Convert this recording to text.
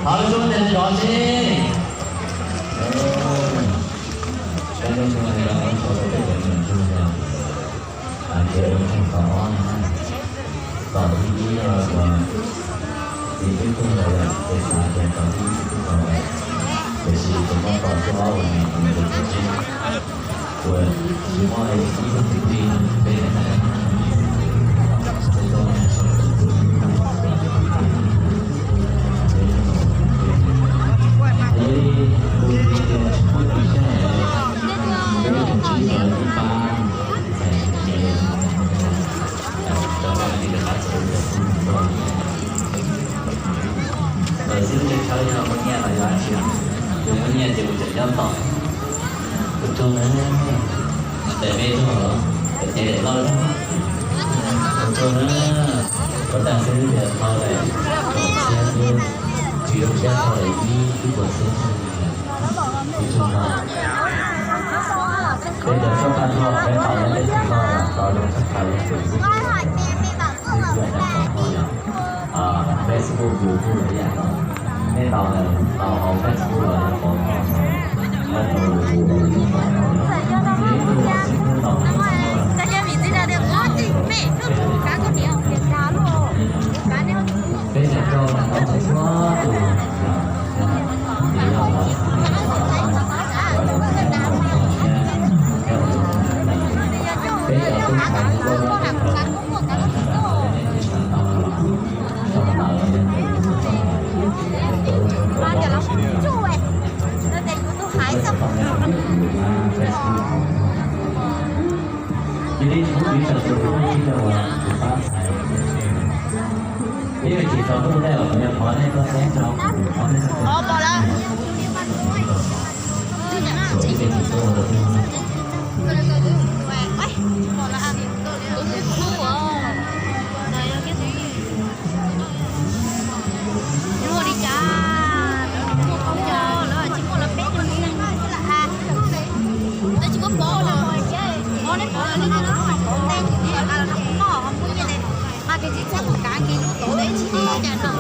Thov zoo tes zov seb. Peb lub ntuj no yog lub ntuj rau peb cov niam ntsuag yog, ces lub ntuj tom ob no na, tom ib ib yog uas txiv twb tuag lawm, ces xav tias tom ib twb tuag lawm, tiam sis tseem muaj tom thib ob uas nws tus txiv tshiab uas tsis muaj ib tug kwv tij peb Lawv xib hwb Ntsej Tshawb yog muaj nyiaj los yog dab tsi? Yog muaj nyiaj ces kuv tseem nyob tos. Ua tsaug na, tes me tsaug, tes me loj. Ua tsaug na, ua tag xwb tias thau daim kaum txhiab xwb, tsis zoo siab thau daim ib ib puas txhiab xwb. Ua tsaug na. Peb cov txoj paj ntxoog peb tau lub teb chaws no tau zoo tshaj plaws li tus xwb. Facebook, YouTube los ib yam no, nej tau tau hauv Facebook los yog hauv no, nej tau hu hu hu hu no, ces ib tug xib hwb no peb cov rau tau txhua tus. Muaj li cas, muaj qhov cos lawv tsis muaj los peb cov neeg xwb lam has. Tab sis muab pov los, pov li pov los li no, pov ntej noj ho muaj nyiaj li. Mas ces tsis txhob mus kav kiag lub tod, tsis muaj cas no.